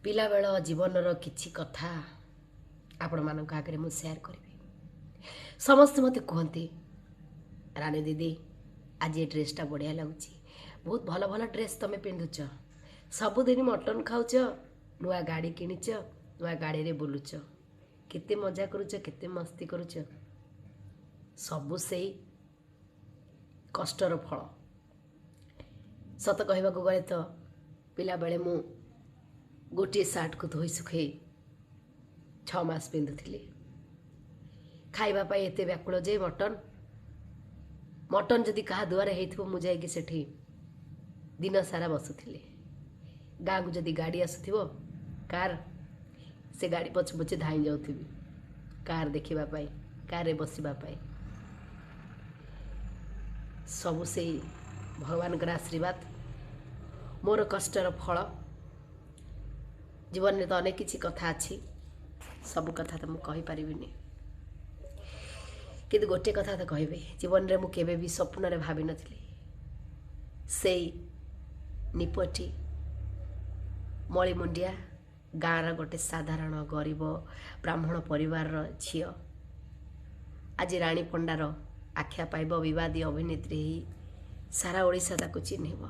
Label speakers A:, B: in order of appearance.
A: ପିଲାବେଳ ଜୀବନର କିଛି କଥା ଆପଣମାନଙ୍କ ଆଗରେ ମୁଁ ସେୟାର କରିବି। ସମସ୍ତେ ମୋତେ କୁହନ୍ତି, ରାନୀ ଦିଦି, ଆଜି ଏ ଡ୍ରେସ୍ଟା ବଢ଼ିଆ ଲାଗୁଛି, ବହୁତ ଭଲ ଭଲ ଡ୍ରେସ୍ ତୁମେ ପିନ୍ଧୁଛ, ସବୁଦିନ ମଟନ୍ ଖାଉଛ, ନୂଆ ଗାଡ଼ି କିଣିଛ, ନୂଆ ଗାଡ଼ିରେ ବୁଲୁଛ, କେତେ ମଜା କରୁଛ, କେତେ ମସ୍ତି କରୁଛ। ସବୁ ସେଇ କଷ୍ଟର ଫଳ। ସତ କହିବାକୁ ଗଲେ ତ ପିଲାବେଳେ ମୁଁ ଗୋଟିଏ ସାର୍ଟକୁ ଧୋଇ ଶୁଖେଇ 6 ମାସ ପିନ୍ଧୁଥିଲି। ଖାଇବା ପାଇଁ ଏତେ ବ୍ୟାକୁଳ ଯେ ମଟନ୍ ଯଦି କାହା ଦୁଆରେ ହେଇଥିବ, ମୁଁ ଯାଇକି ସେଠି ଦିନ ସାରା ବସୁଥିଲି। ଗାଁକୁ ଯଦି ଗାଡ଼ି ଆସୁଥିବ, କାର୍, ସେ ଗାଡ଼ି ପଛେ ପଛେ ଧାଇଁ ଯାଉଥିବି କାର୍ ଦେଖିବା ପାଇଁ, କାର୍ରେ ବସିବା ପାଇଁ। ସବୁ ସେଇ ଭଗବାନଙ୍କର ଆଶୀର୍ବାଦ, ମୋର କଷ୍ଟର ଫଳ। ଜୀବନରେ ତ ଅନେକ କିଛି କଥା ଅଛି, ସବୁ କଥା ତ ମୁଁ କହିପାରିବିନି, କିନ୍ତୁ ଗୋଟିଏ କଥା ତ କହିବି, ଜୀବନରେ ମୁଁ କେବେ ବି ସ୍ୱପ୍ନରେ ଭାବିନଥିଲି ସେଇ ନିପଟି ମଳିମୁଣ୍ଡିଆ ଗାଁର ଗୋଟେ ସାଧାରଣ ଗରିବ ବ୍ରାହ୍ମଣ ପରିବାରର ଝିଅ ଆଜି ରାଣୀ ପଣ୍ଡାର ଆଖ୍ୟା ପାଇବ, ବିବାଦୀୟ ଅଭିନେତ୍ରୀ ହେଇ ସାରା ଓଡ଼ିଶା ତାକୁ ଚିହ୍ନିବ।